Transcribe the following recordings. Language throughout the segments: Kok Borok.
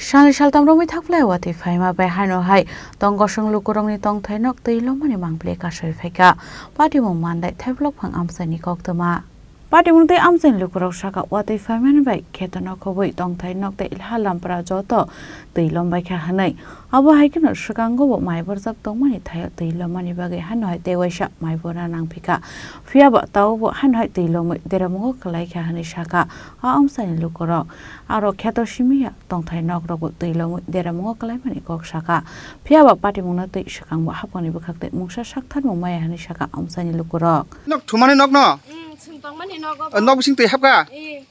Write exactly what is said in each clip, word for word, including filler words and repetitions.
Salni saltam romwi thakphlai watwi phaima bai haino hai tong kosong lukurokni tongthai nok twi lomani mangpili kasoi phaikha. Patimung mandai theplok phang amchaini koktwma. Patimung tei amchaini lukurok saka watwi phaimani bai kheto nokhobwi tongthai nok tei ha lampra joto twi lombaikha hwnwi. Abo hai kheno swkango bo mai borjak tongmani thaio twi lomani bagwi haino hai tei waisa mai borna nangphikha. Phiya ba tabukbo haino hai twi lomwi deramungo kwlaikha hwnwi saka a amchaini lukurok. Aro kheto simiya tongthai nokrokbo twi lomwi deramungo kwlaimani kok saka. Phiya ba patimungno twi swkangbo haphangni bwkhak tei mungsa saktharmung maya hwnwi saka amchaini lukurok. Nok thumani nokno? Mm, chwng tongmani nogo. O, nok bising twi hapkha? Eh.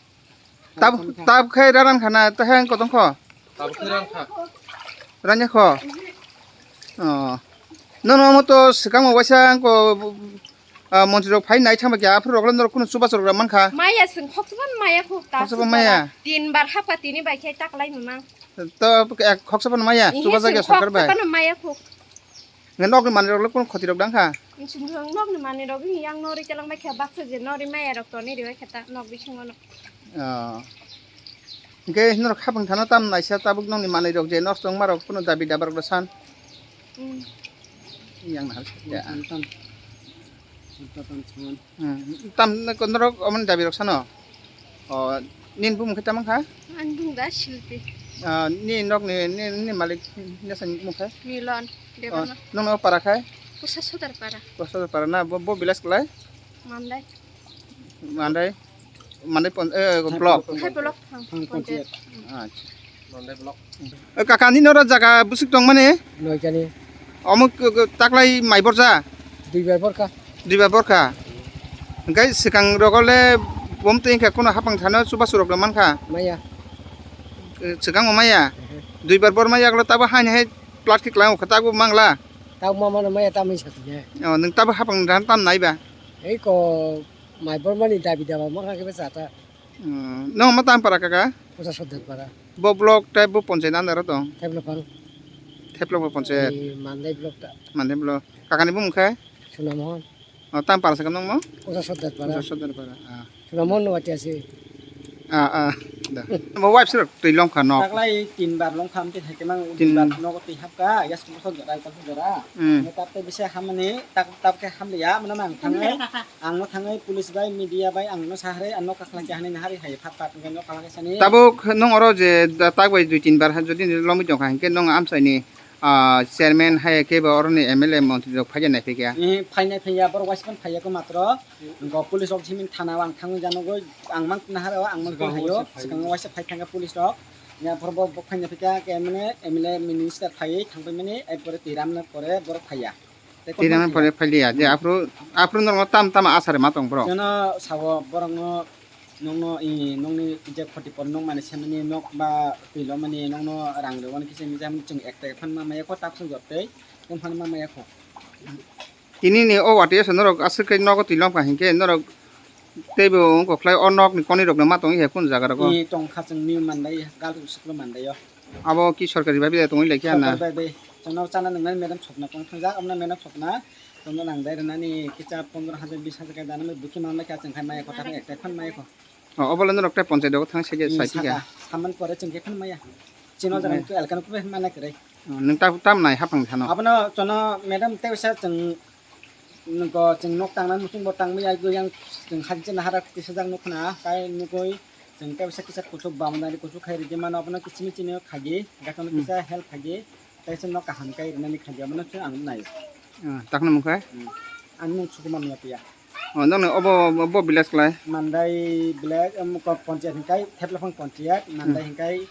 Tab, tab khai raran khana, ta hang kotong kho? Tab khai ran kha. Ranya kho? Oh. Nono mo to swkangma waisa ko, ah, montri rok phai nai thangba kya, aphuru rok le norok kuno chubachu rok mankha. Maya chwng khoksa ban maya khu ta. Khoksa ban maya? Tin bar hapkha tini bai khai ta kwlai nunang. To, eh, khoksa ban maya, chuba jagya sorkar bai. Khoksa ban maya khu. Nge nokni manwi rok le kuno khoti rok dang kha? Chwng nokni manwi rok yang nori kelang bai kha baksa je nori maya rok toni ribai kha ta nok bisingo no. Oh. Hingke norok hapang thano tam naisa tabuk nokni manwi rok je nosto wngma rok kuno dabi dabar rok san. Hmm. Yang nahar ya. Tam, tam, tam, tam, tam. Hmm. Tam norok omoni dabi rok sano. Oh, nini bumung khe tamo kha? Ang bung da Silpi. Ah, ni nok ni, ni, ni malik ni sa ni bumung kha? Milon. Oh, Debana. Nong no para khai? Pusa Sodar para. Pusa Sodar para na, bo, bo village klai? Mandai. Mandai. Mandai pon, eh, block. Hai block. Thang, thang ponchayat. Acha. Mandai block. Eh, kaka, nini oro jaga bwswk tong mani? Noitani. Omo k-, k-, taklai mai borja? Dui bar borkha. Dui bar borkha. Hingke swkang rogo le bom twi hingke kuno hapang thano chubachu rok rw mankha? Maya. Eh, swkang bo maya? Ehe. Dui bar bor maya ulo tabo haini hai plastic lang kha tabo mangla? Tabo ma mano maya tamo sakya. Oh, nwng tabo hapang thano tam nai ba? Ei ko mai bor mani dabi daba ma kha khe bwsa ta. Hmm, no ma tam para kaka? Pusa Sodar para. Bo block tei bo ponchayat under o tong? Theplok phang. Theplok bo ponchayat. Ni Mandai block ta. Mandai block. Kaka ni bumung khe? Sunamohon. Oh, tam para sakam nong mo? Pusa Sodar para. Pusa Sodar para. Ah. Sunamohon no wati ase. Ah, ah. Da. Bo wife sir twi lom kha nok. Taklai tin bar lom kham te thake mang tin bar nogo twi hapka, yas ko jora, ko jora. Hmm. Mo tap te bisa hamani, tak tap ke ham ya, mana mang thang. Ang no thangwi police bai media bai ang no saharwi ang no kakhlai khe hanwi naharwi hai phat phat hwnkhe no kakhlai sani. Tabuk nwng oro je da-, tak bai dui tin bar ha jodi lomwi tongkha hinkhe nwng amchaini, ah, chairman hai khe bo oroni M L A montri rok phai nai phai kha. Ni phai nai phai ya borok waisa phai ya ko matro. Go police rok simi thana o ang thangwi janogoi ang mang naharo ang mang hayo swkango waisa phai thangkha police rok. Ya borok bo, bo phai nai phai kha ke mane M L A minister phai thang phai mani ai pore twi ram na pore borok phai ya. Tei twi ram na pore phai liya je aphuru, aphuru norok tam tam asare ma tong borok. Jono sabo borok no nokno i nokni je khoti por nok mani semani nok ba twi lomani nokno rang rwmani kisa misa chwng ek teke phan ma maya kho tak song jotei tong phan ma maya kho. Tini ni o wati se norok aswk khe nogo twi lom kha hinkhe norok teibo wngkok khlai o nokni konirokno ma tongwi hai kunu jaga rogo. Ni tong kha chwng ni mandai gal suklo mandai o. Abo ki sorkari bai bai tongwi lai khe na? Sorkari bai bai. Chwngno chana nwngnani madam sokna tong thangjak, amna madam sokna chwngno nang dai rwnani kisa pondro hajar bis hajar khe dana bwkhe manlai kha chwng khai maya kotha ek tei phan maya kho. O, obo le norok tei ponchayat rogo thang sai khe sai thika. Saman pore chwng khe phan maya. Chino jaga ni elka no kubai mana kwrwi. Nwng ta tam nai hapang thano. Abono chwngno madam tei sa chwng Nokgo chwng nok tangnani muchungbo tangwi yang chwng hajikhe nahara tisajak nukna, tai nugwi chwng tei bisa kisa kuchuk bamnani kuchuk khai rwgwi mano, abono kichimi chini khaidi, gatorno kisa help khaidi, tei se nok kaham khe rwnani khaidi, abono chwng ang nai. Ah, takno mung khe? Hmm. Ani mung Sukumar Notiya. Oh, nokni obo, obo village klai? Mandai village, em, ko-, ponchayat hingkai, Theplopang ponchayat, Mandai hingkai,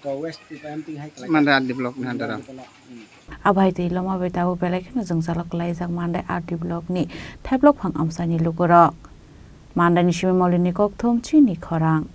ko West Tipa M T hai klai. Mandai R D block ni under o. R D block, hmm. Abo hai twi loma bai tabuk belai kheno jwngjalo kwlaijak Mandai R D block ni Theplopang amchaini lukurok. Mandai ni simi Molini Kokthum chini khorang.